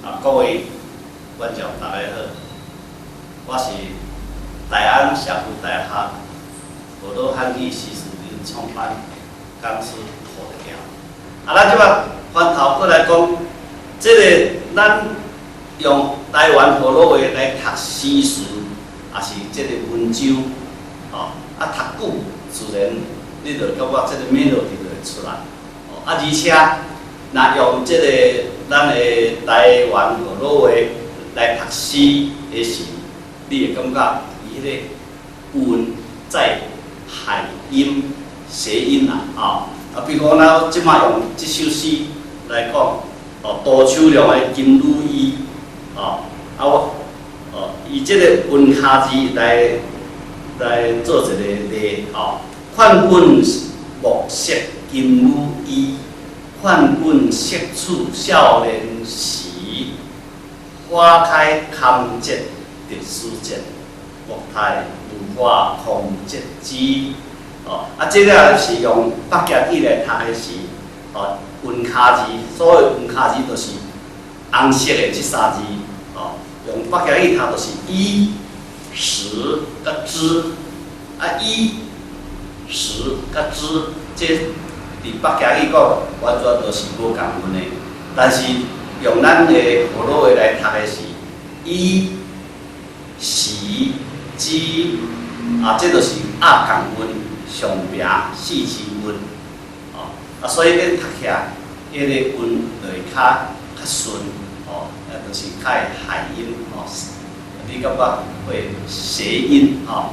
啊，各位觀眾大家好，我是大安社區大學河洛漢語師資理創班講師胡德耀。啊，咱這擺翻頭過來講，這个咱用台灣河洛話來讀詩詞，抑是這个文章，吼，啊讀久，自然你就感覺這个 melody 就會出來。哦，啊，而且若用這个咱的台灣河洛話來讀詩的時，你會感覺伊迄个韻在諧音、諧音啦，吼。啊，比如講咱這擺用這首詩來講，哦，杜秋良的《金縷衣》，哦，啊我，哦，以這個韻跤字來做一个例，吼，勸君莫惜金縷衣，勸君惜取少年時，花開堪折直須折，莫待無花空折枝。哦，啊，這个是用北京語來讀的時，哦，韻跤字，所謂韻跤字就是紅色的這三字，哦，用北京語讀就是衣、食、佮枝，啊衣、食、佮枝，這佇北京語講完全都是無仝韻的，但是用咱的河洛話來讀的是衣、食、枝，啊，這就是押仝韻。上平四字韻，哦，啊，所以你讀起來，彼个韻就會較順，哦，啊，就是較會諧音，哦，你感覺會諧音，吼。